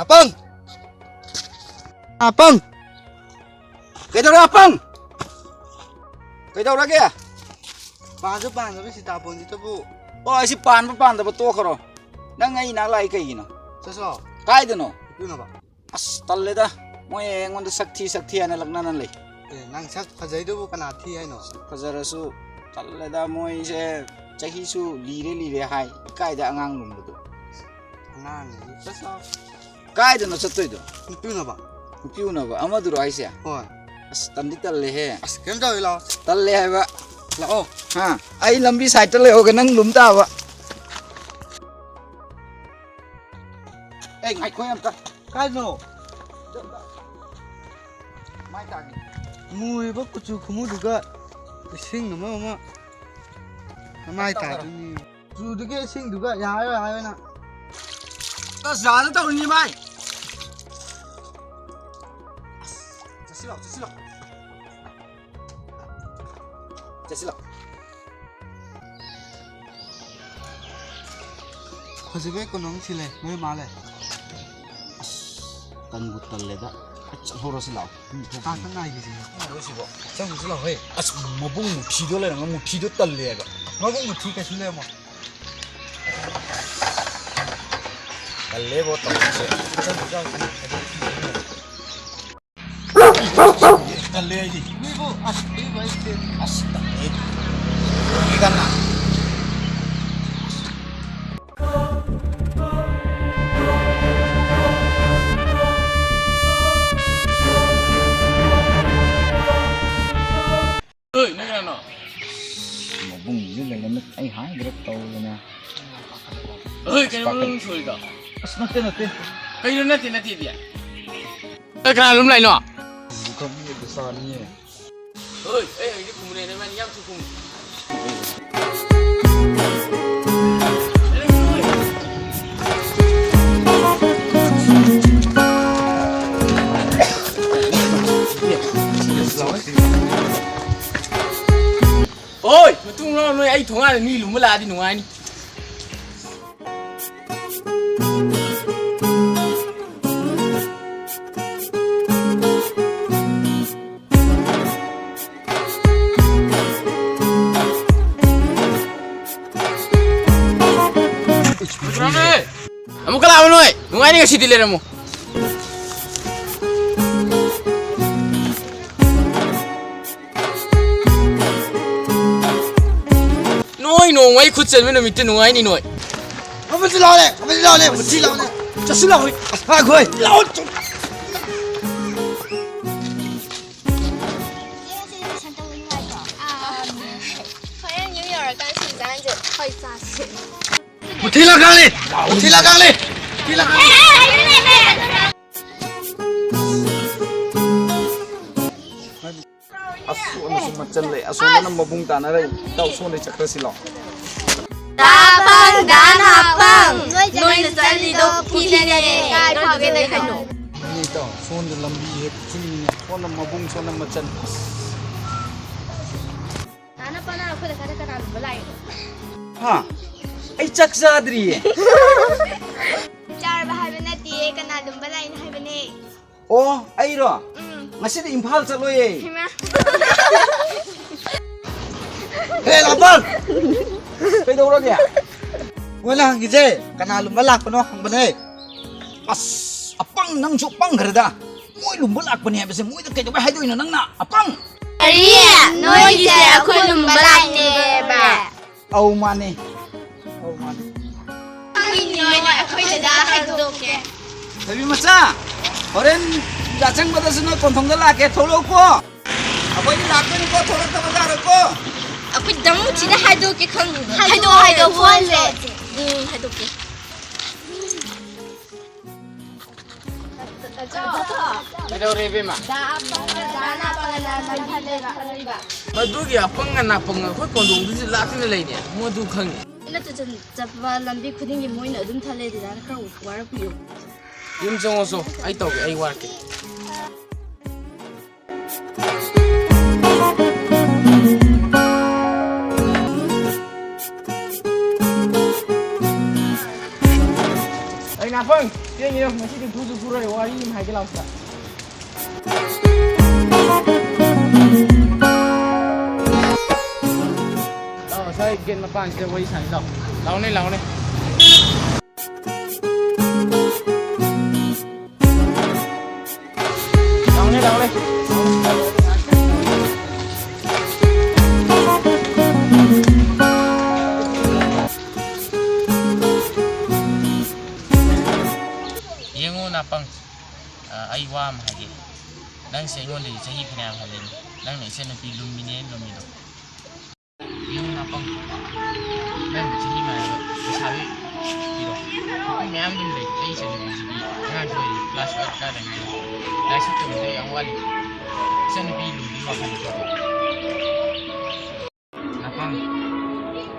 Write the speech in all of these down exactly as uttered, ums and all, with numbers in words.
ꯑꯄꯪ! ꯑꯄꯪ! ꯀꯩꯗꯧꯔꯦ, ꯑꯄꯪ? ꯀꯩꯗꯧꯔꯒꯦ? ꯄꯥꯟꯁꯨ ꯄꯥꯟꯗꯕ ꯁꯤꯇꯥꯕꯣꯟꯁꯤꯗꯕꯨ꯫ ꯑꯣ, ꯑꯩꯁꯤ ꯄꯥꯟꯕ ꯄꯥꯟꯗꯕ ꯇꯣꯛꯈ꯭ꯔꯣ꯫ ꯅꯪ ꯑꯩ ꯅꯥꯛ ꯂꯥꯛꯏ ꯀꯩꯒꯤꯅꯣ? ꯆꯠꯁꯣ꯫ ꯀꯥꯏꯗꯅꯣ? ꯏꯇꯨꯅꯕ꯫ ꯑꯁ, ꯇꯜꯂꯦꯗ꯫ ꯃꯣꯏ ꯑꯩꯉꯣꯟꯗ ꯁꯛ ꯊꯤ, ꯁꯛ ꯊꯤ ꯍꯥꯏꯅ ꯂꯛꯅꯅ ꯂꯩ꯫ ꯑꯦ, ꯅꯪ ꯁꯛ ꯐꯖꯩꯗꯨꯕꯨ ꯀꯅꯥ ꯊꯤ ꯍꯥꯏꯅꯣ? ꯐꯖꯔꯁꯨ ꯇꯜꯂꯦꯗ, ꯃꯣꯏꯁꯦ ꯆꯍꯤꯁꯨ ꯂꯤꯔꯦ, ꯂꯤꯔꯦ ꯍꯥꯏ꯫ ꯏꯀꯥꯏꯗ ꯑꯉꯥꯡ ꯂꯨꯝꯕꯗꯣ꯫ ꯑꯉꯥꯡꯅꯤ꯫ ꯆꯠꯁꯣ꯫ ꯀꯥꯏꯗꯅꯣ ꯆꯠꯇꯣꯏꯗꯣ? ꯅꯨꯄꯤ ꯎꯅꯕ꯫ ꯅꯨꯄꯤ ꯎꯅꯕ? ꯑꯃꯗꯨꯔꯣ ꯍꯥꯏꯁꯦ? ꯍꯣꯏ꯫ ꯑꯁ, ꯇꯟꯗꯤ ꯇꯜꯂꯦꯍꯦ꯫ ꯑꯁ, ꯀꯩꯝ ꯇꯧꯔꯣꯏ, ꯂꯥꯛꯑꯣ꯫ ꯇꯜꯂꯦ ꯍꯥꯏꯕ꯫ ꯂꯥꯛꯑꯣ꯫ ꯍꯥ? ꯑꯩ ꯂꯝꯕꯤ ꯁꯥꯏꯠꯇ ꯂꯩꯍꯧꯒꯦ, ꯅꯪ ꯂꯨꯝ ꯇꯥꯕ꯫ ꯑꯦ, ꯉꯥꯏꯈꯣ ꯑꯝꯇ꯫ ꯀꯥꯏꯗꯅꯣ? ꯃꯥꯏ ꯇꯥꯒꯦ꯫ ꯃꯨꯔꯤꯕ ꯀꯨꯆꯨ ꯈꯨꯃꯨꯗꯨꯒ ꯏꯁꯤꯡ ꯑꯃ ꯑꯃ ꯃꯥꯏ ꯇꯥꯗꯣꯏꯅꯤ꯫ ꯀꯨꯆꯨꯗꯨꯒ ꯏꯁꯤꯡꯗꯨꯒ ꯌꯥꯔꯣꯏ, ꯌꯥꯔꯣꯏ ꯅꯪ꯫ ꯑꯁ, ꯌꯥꯗ ꯇꯧꯔꯤꯅꯤ ꯃꯥꯏ꯫ ꯑꯁ, ꯆꯠꯁꯤꯜꯂꯣ, ꯆꯠꯁꯤꯜꯂꯣ꯫ ꯆꯠꯁꯤꯜꯂꯣ꯫ ꯍꯧꯖꯤꯛ ꯑꯩ ꯀꯩꯅꯣꯝ ꯊꯤꯜꯂꯦ, ꯅꯣꯏ ꯃꯥꯜꯂꯦ꯫ ꯑꯁ, ꯇꯟꯕꯨ ꯇꯜꯂꯦꯗ꯫ ꯑꯩ ꯆꯠꯍꯧꯔꯁꯤ ꯂꯥꯛꯑꯣ꯫ ꯃꯤ ꯊꯣꯛꯇꯦ꯫ ꯉꯥꯏꯈꯤꯁꯦ꯫ ꯆꯪꯉꯨꯁꯤ ꯂꯥꯛꯑꯣ, ꯍꯦ꯫ ꯑꯁ, ꯃꯕꯨꯡ ꯃꯨꯊꯤꯗꯣ ꯂꯩꯔꯝꯃ, ꯃꯨꯊꯤꯗꯣ ꯇꯜꯂꯦ ꯍꯥꯏꯕ꯫ ꯃꯕꯨꯡ ꯃꯨꯊꯤ ꯀꯩꯁꯨ ꯂꯩꯔꯝꯃꯣ꯫ ꯇꯜꯂꯦꯕꯣ ꯇꯧꯔꯤꯁꯦ꯫ ꯇꯜꯂꯦ ꯑꯩꯗꯤ꯫ ꯃꯤꯕꯨ ꯑꯁ, ꯃꯤꯕꯨ ꯑꯩ ꯆꯦꯟ-, ꯑꯁ, ꯇꯜꯂꯦ꯫ ꯀꯤꯒꯟꯅ꯫ ꯑꯣꯏ, ꯅꯪ ꯀꯅꯥꯅꯣ? ꯃꯕꯨꯡꯁꯤꯁꯨ ꯂꯩꯔꯝꯃꯦ, ꯑꯩ ꯍꯥꯏꯗ꯭ꯔꯦ ꯇꯧꯗꯅ꯫ ꯑꯣꯏ, ꯀꯩꯅꯣ ꯅꯪ ꯁꯣꯏꯗꯣ? ꯑꯁ, ꯅꯠꯇꯦ, ꯅꯠꯇꯦ꯫ ꯀꯩꯅꯣ ꯅꯠꯇꯦ, ꯅꯠꯇꯦꯗꯤ? ꯑꯦ, ꯀꯅꯥ ꯂꯨꯝ ꯂꯥꯛꯏꯅꯣ? ꯈꯪꯗꯦ, ꯗꯁꯥꯅꯤꯌꯦ꯫ ꯍꯣꯏ, ꯑꯩ ꯍꯧꯖꯤꯛ ꯈꯨꯝꯕꯅꯦ, ꯅꯕꯥꯅꯤ ꯌꯥꯝ ꯊꯨ ꯈꯨꯝꯃꯤ꯫ ꯍꯣꯏ, ꯃꯇꯨꯡ ꯃꯅꯥꯎ ꯅꯣꯏ ꯑꯩ ꯊꯣꯡꯒꯥꯟꯗ ꯃꯤ ꯂꯨꯝꯕ ꯂꯥꯛꯑꯗꯤ ꯅꯨꯡꯉꯥꯏꯅꯤ꯫ ꯅꯣꯏ ꯅꯨꯡꯉꯥꯏꯅꯤ, ꯉꯁꯤꯗꯤ ꯂꯩꯔꯝꯃꯣ꯫ ꯅꯣꯏ ꯅꯣꯡꯃꯩ ꯈꯨꯠ ꯆꯟꯕ ꯅꯨꯃꯤꯠꯇ ꯅꯨꯡꯉꯥꯏꯅꯤ ꯅꯣꯏ꯫ ꯑꯃꯁꯨ ꯂꯥꯎꯅꯦ, ꯑꯃꯁꯨ ꯂꯥꯎꯅꯦ, ꯃꯁꯤ ꯂꯥꯎꯅꯦ꯫ ꯆꯠꯁꯨ ꯂꯥꯎꯅꯦ꯫ ꯑꯁ, ꯉꯥꯏꯈꯣꯍꯦ꯫ ꯂꯥꯎ꯫ ꯍꯣꯔꯦꯟ ꯌꯨꯝ ꯌꯧꯔꯀꯥꯟ ꯁꯤꯡꯖꯥꯟꯁꯦ ꯍꯣꯏ ꯆꯥꯁꯦ꯫ ꯃꯨꯊꯤ ꯂꯥꯛꯀꯥꯡꯂꯤ! ꯃꯨꯊꯤ ꯂꯥꯛꯀꯥꯡꯂꯤ! ꯃꯨꯊꯤ ꯂꯥꯛꯀꯥꯡꯂꯤ! ꯑꯁꯣꯝꯗꯁꯨ ꯃꯆꯜ ꯂꯩ꯫ ꯑꯁꯣꯝꯗꯅ ꯃꯕꯨꯡ ꯇꯥꯅꯔꯛꯏ꯫ ꯏꯇꯥꯎ ꯁꯣꯝꯗ ꯆꯠꯈ꯭ꯔꯁꯤ ꯂꯥꯎ꯫ ꯗꯥ ꯑꯄꯪ, ꯗꯥ ꯅꯥꯄꯪ, ꯅꯣꯏꯅ ꯆꯠꯂꯤꯗꯣ ꯄꯨꯈ꯭ꯔꯤꯗꯅꯦ꯫ ꯀꯥꯏ ꯐꯥꯎꯒꯦ ꯅꯣꯏ ꯀꯩꯅꯣ? ꯏꯇꯥꯎ, ꯁꯣꯝꯗ ꯂꯝꯕꯤ ꯍꯦꯛ ꯄꯨꯈ꯭ꯔꯤꯅꯤꯅꯦ꯫ ꯁꯣꯝꯗ ꯃꯕꯨꯡ, ꯁꯣꯝꯗ ꯃꯆꯜ꯫ ꯑꯁ꯫ ꯅꯥꯅ ꯄꯅꯥ ꯑꯩꯈꯣꯏꯗ ꯈꯔ ꯀꯅꯥ ꯂꯨꯝꯕ ꯂꯥꯛꯏꯅꯣ? ꯍꯥ? ꯑꯩ ꯆꯥꯛ ꯆꯥꯗ꯭ꯔꯤꯌꯦ꯫ ꯆꯥꯔꯕ ꯍꯥꯏꯕ ꯅꯠꯇꯤꯌꯦ, ꯀꯅꯥ ꯂꯨꯝꯕ ꯂꯥꯛꯏꯅꯣ ꯍꯥꯏꯕꯅꯦ꯫ ꯑꯣ, ꯑꯩꯔꯣ? ꯎꯝ꯫ ꯉꯁꯤꯗꯤ ꯏꯝꯐꯥꯜ ꯆꯠꯂꯣꯏꯌꯦ꯫ ꯍꯩꯃꯥ꯫ ꯍꯦ, ꯂꯥꯛꯄꯜ! ꯀꯩꯗꯧꯔꯒꯦ? ꯃꯣꯏꯅ ꯍꯪꯉꯤꯁꯦ ꯀꯅꯥ ꯂꯨꯝꯕ ꯂꯥꯛꯄꯅꯣ ꯍꯪꯕꯅꯦ꯫ ꯑꯁ, ꯑꯄꯪ ꯅꯪꯁꯨ ꯄꯪꯈ꯭ꯔꯦꯗ꯫ ꯃꯣꯏ ꯂꯨꯝꯕ ꯂꯥꯛꯄꯅꯦ ꯍꯥꯏꯕꯁꯦ ꯃꯣꯏꯗ ꯀꯩꯗꯧꯕꯩ ꯍꯥꯏꯗꯣꯏꯅꯣ ꯅꯪꯅ? ꯑꯄꯪ! ꯀꯔꯤ? ꯅꯣꯏꯒꯤꯁꯦ ꯑꯩꯈꯣꯏ ꯂꯨꯝꯕ ꯂꯥꯛꯏꯅꯦꯕ? ꯑꯧ, ꯃꯥꯅꯦ꯫ ꯑꯧ, ꯃꯥꯅꯦ꯫ ꯈꯪꯉꯤꯅꯦ, ꯑꯩꯈꯣꯏ ꯗꯗꯥ ꯍꯥꯏꯗꯣꯛꯀꯦ꯫ ꯊꯣꯏꯕꯤ ꯃꯆꯥ, ꯍꯣꯔꯦꯟ ꯌꯥꯆꯪꯕꯗꯁꯨ ꯅꯣꯏ ꯀꯣꯟꯊꯣꯡꯗ ꯂꯥꯛꯀꯦ, ꯊꯣꯛꯂꯛꯎꯀꯣ꯫ ꯑꯩꯈꯣꯏꯗꯤ ꯂꯥꯛꯇꯣꯏꯅꯤꯀꯣ, ꯊꯣꯛꯂꯛꯇꯕ ꯌꯥꯔꯣꯏꯀꯣ꯫ ꯑꯩꯈꯣꯏ ꯗꯥ ꯃꯨꯊꯤꯗ ꯍꯥꯏꯗꯣꯛꯀꯦ ꯈꯪꯉꯤꯅꯦ꯫ ꯍꯥꯏꯗꯣꯛꯑꯣ, ꯍꯥꯏꯗꯣꯛꯑꯣ, ꯐꯣꯟꯁꯦ꯫ ꯎꯝ, ꯍꯥꯏꯗꯣꯛꯀꯦ꯫ ꯀꯩꯗꯧꯔꯦ, ꯏꯕꯦꯝꯃ? ꯃꯗꯨꯒꯤ ꯑꯄꯪ ꯑꯅꯥꯄꯪ ꯑꯩꯈꯣꯏ ꯀꯣꯟꯗꯣꯡꯗꯨꯁꯨ ꯂꯥꯛꯇꯨꯅ ꯂꯩꯅꯦ, ꯃꯗꯨ ꯈꯪꯉꯤ꯫ ꯑꯩꯅ ꯇꯨꯏꯁꯟ ꯆꯠꯄ ꯂꯝꯕꯤ ꯈꯨꯗꯤꯡꯒꯤ ꯃꯣꯏꯅ ꯑꯗꯨꯝ ꯊꯜꯂꯦ, ꯗꯗꯥꯅ ꯈꯔ ꯋꯥꯔꯛꯄꯤꯌꯨ꯫ ꯌꯨꯝ ꯆꯪꯉꯣ ꯆꯣ, ꯑꯩ ꯇꯧꯒꯦ, ꯑꯩ ꯋꯥꯔꯛꯀꯦ꯫ ꯑꯩ ꯅꯥꯄꯪ, ꯆꯦꯡ ꯌꯦꯔꯨꯝ ꯉꯁꯤꯗꯤ ꯐꯨꯁꯨ ꯐꯨꯔꯣꯏ, ꯋꯥꯔꯤ ꯑꯃ ꯍꯥꯏꯒꯦ ꯂꯥꯎ ꯁꯤꯗ꯫ ꯂꯥꯎ, ꯑꯁ꯭ꯋꯥꯏ ꯒꯦꯠ ꯃꯄꯥꯟꯁꯤꯗ ꯋꯥꯔꯤ ꯁꯥꯟꯅꯁꯤ ꯂꯥꯎ꯫ ꯂꯥꯎꯅꯦ, ꯂꯥꯎꯅꯦ꯫ ꯌꯦꯡꯉꯨ ꯅꯥꯄꯪ, ꯑ, ꯑꯩ ꯋꯥ ꯑꯃ ꯍꯥꯏꯒꯦ꯫ ꯅꯪꯁꯦ ꯑꯩꯉꯣꯟꯗꯒꯤ ꯆꯍꯤ ꯐꯅꯌꯥꯝ ꯍꯜꯂꯦꯅꯦ꯫ ꯅꯪꯅ ꯏꯆꯟꯅꯨꯄꯤ ꯂꯨꯝꯃꯤꯅꯦꯅ ꯂꯨꯝꯃꯤꯗꯣ꯫ ꯌꯦꯡꯉꯨ ꯅꯥꯄꯪ, ꯅꯪꯒ ꯆꯍꯤ ꯃꯥꯟꯅꯕ ꯂꯩꯁꯥꯕꯤ ꯄꯤꯔꯣ꯫ ꯅꯨꯄꯤ ꯃꯌꯥꯝ ꯑꯗꯨꯝ ꯂꯩ꯫ ꯑꯩ ꯏꯆꯟꯅꯨꯄꯤꯁꯤꯗꯤ ꯑꯉꯥꯡꯁꯨ ꯑꯣꯏꯔꯤ, class eight ꯀꯥꯗ ꯉꯥꯏꯔꯤ꯫ ꯂꯥꯏꯔꯤꯛꯁꯨ ꯇꯝꯕꯗ ꯌꯥꯝ ꯋꯥꯠꯂꯤ꯫ ꯏꯆꯟꯅꯨꯄꯤ ꯂꯨꯝꯕꯒꯤ ꯋꯥꯈꯜꯗ ꯊꯣꯛꯑꯣ꯫ ꯅꯥꯄꯪ,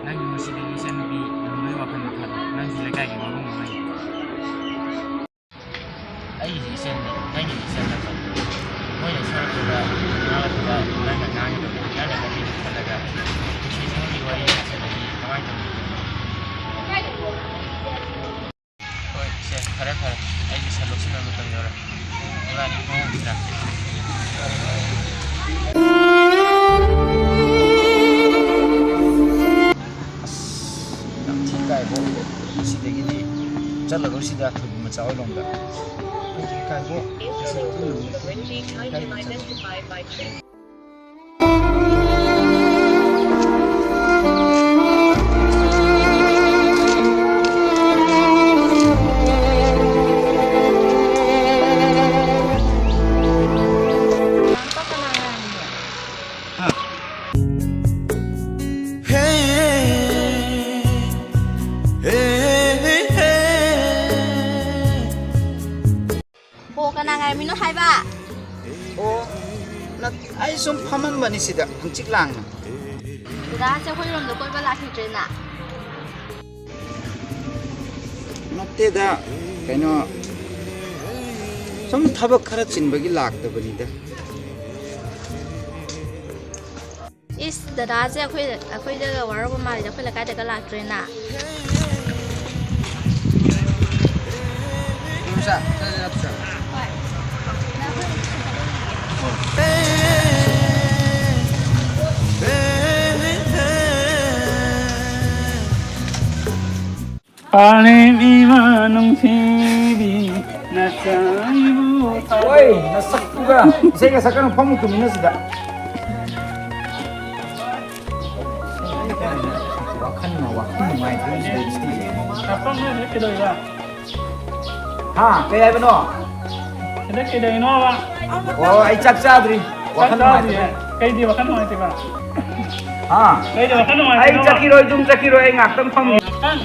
ꯅꯪꯒꯤ ꯃꯁꯤꯗꯒꯤ ꯏꯆꯟꯅꯨꯄꯤ ꯂꯨꯝꯕꯒꯤ ꯋꯥꯈꯜꯗ ꯊꯥꯗꯣꯛ꯫ ꯅꯪꯒꯤ ꯂꯩꯀꯥꯏꯒꯤ ꯃꯕꯨꯡ ꯑꯃꯅꯤ꯫ ꯑꯩꯒꯤꯗꯤ ꯏꯆꯟꯅꯤ, ꯅꯪꯒꯤꯗꯤ ꯏꯆꯟ ꯅꯠꯇ꯭ꯔꯣ? ꯃꯣꯏꯅ ꯁꯣꯏꯔꯛꯄꯗ, ꯉꯥꯡꯂꯛꯄꯗ ꯅꯪꯅ ꯉꯥꯡꯒꯗꯕꯅꯤ, ꯅꯪꯅ ꯂꯝꯕꯤꯗ ꯄꯨꯈꯠꯂꯒ ꯅꯨꯡꯁꯤꯅꯕꯒꯤ ꯋꯥꯔꯤ ꯁꯥꯟꯅꯔꯗꯤ ꯀꯃꯥꯏꯅ ꯇꯧꯅꯤ? ꯍꯣꯏ, ꯁꯦ, ꯐꯔꯦ, ꯐꯔꯦ, ꯑꯩꯁꯨ ꯁꯟ ꯂꯧꯁꯤꯟꯕ ꯃꯇꯝ ꯌꯧꯔꯦ, ꯏꯕꯥꯅꯤ ꯈꯣꯡꯎꯞ ꯁꯤꯔ꯫ ꯑꯁ, ꯌꯥꯝ ꯊꯤ ꯀꯥꯏꯕꯣ꯫ ꯉꯁꯤꯗꯒꯤꯗꯤ ꯆꯠꯂꯔꯣꯏꯁꯤꯗ ꯊꯣꯏꯕꯤ ꯃꯆꯥ ꯍꯣꯏꯔꯣꯝꯗ꯫ ꯌꯥꯝ ꯊꯤ ꯀꯥꯏꯕꯣ꯫ ꯉꯁꯤꯗꯤ ꯄꯨꯟꯅ ꯂꯩꯀꯥꯏꯒꯤ ꯆꯠꯂꯣ꯫ ꯍꯣ, ꯀꯅꯥ ꯉꯥꯏꯔꯝꯃꯤꯅꯣ ꯍꯥꯏꯕ? ꯑꯣ, ꯅꯠ-, ꯑꯩ ꯁꯨꯝ ꯐꯝꯃꯝꯕꯅꯤ ꯁꯤꯗ, ꯍꯪꯆꯤꯠ ꯂꯥꯡꯅ꯫ ꯗꯗꯥꯁꯦ ꯑꯩꯈꯣꯏꯔꯣꯝꯗ ꯀꯣꯏꯕ ꯂꯥꯛꯈꯤꯗ꯭ꯔꯦꯅ? ꯅꯠꯇꯦꯗ, ꯀꯩꯅꯣ, ꯁꯨꯝ ꯊꯕꯛ ꯈꯔ ꯆꯤꯟꯕꯒꯤ ꯂꯥꯛꯇꯕꯅꯤꯗ꯫ ꯏꯁ, ꯗꯗꯥꯁꯦ ꯑꯩꯈꯣꯏ, ꯑꯩꯈꯣꯏꯗꯒ ꯋꯥꯔꯧꯕ ꯃꯥꯜꯂꯤꯗ, ꯑꯩꯈꯣꯏ ꯂꯩꯀꯥꯏꯗꯒ ꯂꯥꯛꯇ꯭ꯔꯦꯅ꯫ ꯏꯗꯣꯝꯆꯥ, ꯆꯠꯂꯁꯤꯔ ꯇꯨꯏꯁꯟ? ꯍꯣꯏ꯫ ꯄꯥꯂꯦꯝ ꯏꯃꯥ ꯅꯨꯡꯁꯤꯕꯤ, ꯅꯆꯥ ꯏꯕꯨ ꯊꯥꯗꯣꯛ- ꯑꯣꯏ, ꯅꯁꯛꯇꯨꯒ ꯏꯁꯩꯒ ꯁꯛꯀꯅꯨ, ꯐꯝꯃꯨ ꯇꯨꯃꯤꯟꯅ ꯁꯤꯗ꯫ ꯋꯥꯈꯜꯅ ꯋꯥꯈꯜ ꯅꯨꯡꯉꯥꯏꯇ꯭ꯔꯤꯁꯤꯗ ꯏꯁꯩꯁꯦ꯫ ꯅꯥꯄꯪ ꯅꯣꯏ ꯀꯩꯗꯧꯔꯤꯕ? ꯍꯥ, ꯀꯩ ꯍꯥꯏꯕꯅꯣ? ꯍꯟꯗꯛ ꯀꯩꯗꯧꯔꯤꯅꯣꯕ? ꯑꯣ, ꯑꯩ ꯆꯥꯛ ꯆꯥꯗ꯭ꯔꯤ꯫ ꯆꯥꯛ ꯋꯥꯈꯜ ꯆꯥꯗ꯭ꯔꯤꯌꯦ? ꯅꯨꯡꯉꯥꯏꯇꯕ꯫ ꯀꯩꯗꯤ ꯋꯥꯈꯜ ꯅꯨꯡꯉꯥꯏꯇꯦꯕ? ꯍꯥ? ꯀꯩꯗꯤ ꯋꯥꯈꯜ ꯑꯩ ꯅꯨꯡꯉꯥꯏꯇꯦꯕ? ꯆꯠꯈꯤꯔꯣꯏ, ꯑꯗꯨꯝ ꯆꯠꯈꯤꯔꯣꯏ, ꯑꯩ ꯉꯥꯛꯇꯪ ꯐꯝꯃꯤ꯫ ꯉꯥꯛꯇꯪ?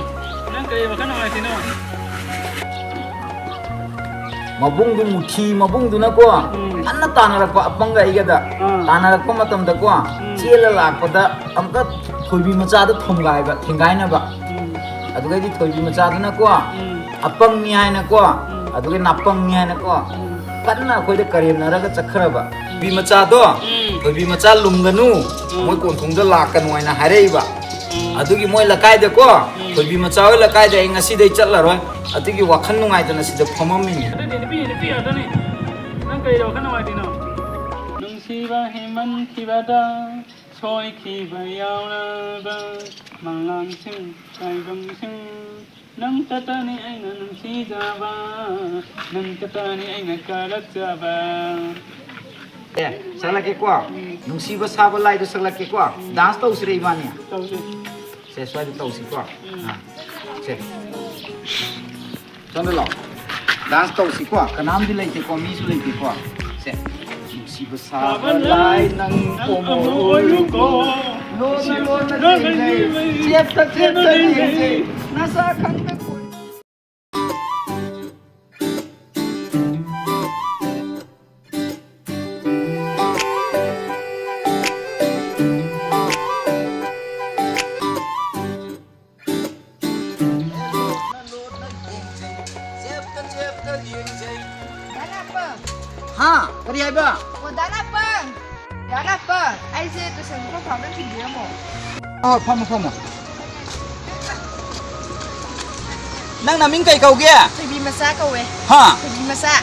ꯅꯪ ꯀꯩ ꯋꯥꯈꯜ ꯅꯨꯡꯉꯥꯏꯇꯦꯅꯣ? ꯃꯕꯨꯡꯗꯨ ꯃꯨꯊꯤ ꯃꯕꯨꯡꯗꯨꯅꯀꯣ, ꯎꯝ꯫ ꯀꯟꯅ ꯇꯥꯟꯅꯔꯛꯄ ꯑꯄꯪꯒ ꯑꯩꯒꯗ꯫ ꯑꯥ꯫ ꯇꯥꯟꯅꯔꯛꯄ ꯃꯇꯝꯗꯀꯣ, ꯎꯝ꯫ ꯆꯦꯜꯂ ꯂꯥꯛꯄꯗ ꯑꯃꯨꯛꯀ ꯊꯣꯏꯕꯤ ꯃꯆꯥꯗ ꯊꯣꯝꯒꯥꯏꯕ, ꯊꯤꯡꯒꯥꯏꯅꯕ꯫ ꯎꯝ꯫ ꯑꯗꯨꯒꯩꯗꯤ ꯊꯣꯏꯕꯤ ꯃꯆꯥꯗꯨꯅꯀꯣ, ꯎꯝ꯫ ꯑꯄꯪꯅꯤ ꯍꯥꯏꯅꯀꯣ, ꯎꯝ꯫ ꯑꯗꯨꯒ ꯅꯥꯄꯪꯅꯤ ꯍꯥꯏꯅꯀꯣ, ꯎꯝ꯫ ꯀꯟꯅ ꯑꯩꯈꯣꯏꯗ ꯀꯔꯦꯝꯅꯔꯒ ꯆꯠꯈ꯭ꯔꯕ꯫ ꯊꯣꯏꯕꯤ ꯃꯆꯥꯗꯣ, ꯎꯝ꯫ ꯊꯣꯏꯕꯤ ꯃꯆꯥ ꯂꯨꯝꯒꯅꯨ, ꯎꯝ꯫ ꯃꯣꯏ ꯀꯣꯟꯊꯣꯡꯗ ꯂꯥꯛꯀꯅꯨ ꯍꯥꯏꯅ ꯍꯥꯏꯔꯛꯏꯕ꯫ ꯎꯝ꯫ ꯑꯗꯨꯒꯤ ꯃꯣꯏ ꯂꯩꯀꯥꯏꯗꯀꯣ, ꯎꯝ꯫ ꯊꯣꯏꯕꯤ ꯃꯆꯥ ꯍꯣꯏ ꯂꯩꯀꯥꯏꯗ ꯑꯩ ꯉꯁꯤꯗꯩ ꯆꯠꯂꯔꯣꯏ꯫ ꯑꯗꯨꯒꯤ ꯋꯥꯈꯜ ꯅꯨꯡꯉꯥꯏꯇꯅ ꯁꯤꯗ ꯐꯝꯃꯝꯃꯤꯅꯤ꯫ ꯑꯗꯨꯗꯤ ꯅꯨꯄꯤ, ꯅꯨꯄꯤ ꯉꯥꯛꯇꯅꯤ꯫ ꯅꯪ ꯀꯩꯗ ꯋꯥꯈꯜ ꯅꯨꯡꯉꯥꯏꯇ꯭ꯔꯤꯅꯣ? ꯅꯨꯡꯁꯤꯕ ꯍꯦꯟꯃꯟꯈꯤꯕꯗ ꯁꯣꯏꯈꯤꯕ ꯌꯥꯎꯔꯕ ꯃꯪꯂꯥꯟꯁꯤꯡ, ꯇꯥꯏꯕꯪꯁꯤꯡ, ꯅꯪ ꯈꯛꯇꯅꯤ ꯑꯩꯅ ꯅꯨꯡꯁꯤꯖꯕ, ꯅꯪ ꯈꯛꯇꯅꯤ ꯑꯩꯅ ꯀꯜꯂꯛꯆꯕ꯫ ꯑꯦ, ꯁꯛꯂꯛꯀꯦꯀꯣ꯫ ꯅꯨꯡꯁꯤꯕ ꯁꯥꯕ ꯂꯥꯏꯗꯣ ꯁꯛꯂꯛꯀꯦꯀꯣ꯫ ꯗꯥꯟꯁ ꯇꯧꯁꯤꯔꯦ ꯏꯕꯥꯅꯤ꯫ ꯇꯧꯁꯦ꯫ ꯁꯦ, ꯁ꯭ꯋꯥꯏꯗ ꯇꯧꯁꯤꯀꯣ꯫ ꯎꯝ꯫ ꯑꯥ, ꯁꯦ꯫ ꯁꯣꯝꯗ ꯂꯥꯛꯑꯣ꯫ ꯗꯥꯟꯁ ꯇꯧꯁꯤꯀꯣ꯫ ꯀꯅꯥꯝꯗꯤ ꯂꯩꯇꯦꯀꯣ, ꯃꯤꯁꯨ ꯂꯩꯇꯦꯀꯣ꯫ ꯁꯦ꯫ ꯅꯨꯡꯁꯤꯕ ꯁꯥꯕ ꯂꯥꯏ ꯅꯪ ꯑꯃꯨꯛ ꯑꯣꯏꯔꯨꯀꯣ꯫ ꯂꯣꯟꯅ ꯂꯣꯟꯅ ꯊꯦꯡꯅꯩ꯫ ꯆꯦꯞꯇ ꯆꯦꯞꯇ ꯌꯦꯡꯖꯩ꯫ ꯅꯁꯥ ꯈꯪꯗ ꯀꯣꯏ ꯗꯥ ꯅꯥꯄꯪ꯫ ꯍꯥ, ꯀꯔꯤ ꯍꯥꯏꯕ? ꯑꯣ, ꯗꯥ ꯅꯥꯄꯪ꯫ ꯗꯥ ꯅꯥꯄꯪ, ꯑꯩꯁꯦ ꯇꯨꯏꯁꯟ ꯃꯐꯝ ꯐꯥꯎꯗ ꯊꯤꯟꯕꯤꯔꯝꯃꯣ꯫ ꯑꯣ, ꯐꯝꯃꯣ, ꯐꯝꯃꯣ꯫ ꯅꯪ ꯅꯃꯤꯡ ꯀꯩ ꯀꯧꯒꯦ? ꯊꯣꯏꯕꯤ ꯃꯆꯥ ꯀꯧꯋꯦ꯫ ꯍꯥ? ꯊꯣꯏꯕꯤ ꯃꯆꯥ꯫